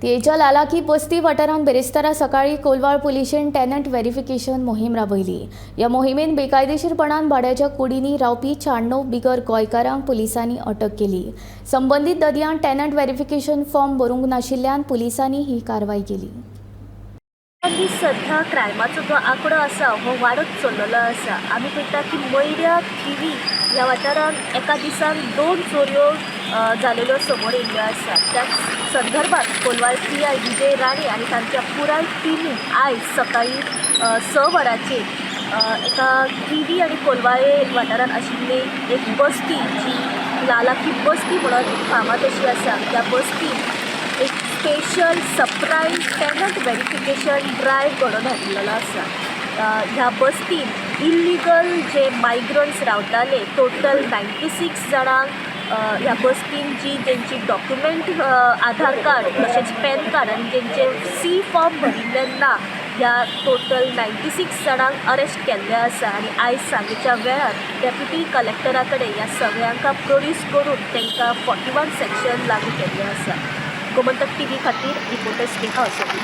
तियेच्या लालाकी बस्ती वाठारांत बिरेस्तारा सकाळी कोलवाळ पुलिशेन टेनंट व्हेरिफिकेशन मोहीम राबयली. ह्या मोहिमेन बेकायदेशीरपणान भाड्याच्या कुडींनी रावपी 96 बिगर गोंयकारांक पुलिसांनी अटक केली. संबंदीत दर्यांत टेनंट व्हेरिफिकेशन फॉर्म भरूंक नाशिल्ल्यान पुलिसांनी ही कारवाय केली. आनी सध्या क्रायमाचो जो आंकडो आसा हो वाडत चल्लेलो आसा. आमी पळयता की मयड्या, थिवी ह्या वाठारांत एका दिसान 2 चोरयो जालेल्यो समोर येयल्ल्यो आसा. त्या संदर्भात Colvale P I Vijay Rane आनी तांच्या पुराय टिमीन आयज सकाळी 6 वरांचेर एका थिवी आनी कोलवाळे वाठारांत आशिल्ली एक बस्ती, जी लालाकी बस्ती म्हणून एक फामाद अशी आसा, त्या बस्तीन एक special surprise tenant verification drive घडोवन हाडिल्लो आसा. ह्या बस्तीन इल्लिगल जे मायग्रंट्स रावताले, टोटल 96 जाणांक ह्या बस्तीन जी जेंची डॉक्युमेंट, आधार कार्ड तशेंच पॅन कार्ड आनी जेंचे सी फॉर्म भरिल्ले ना, ह्या टोटल 96 जाणांक अरेस्ट केल्ले आसा. आनी आयज सांजेच्या वेळार डेप्युटी कलेक्टरा कडेन ह्या सगळ्यांका प्रोड्यूस करून तांकां 41 सेक्शन लागू केल्लें आसा. गोमंतक टीव्ही खातीर रिपोर्टर स्नेहा असोली.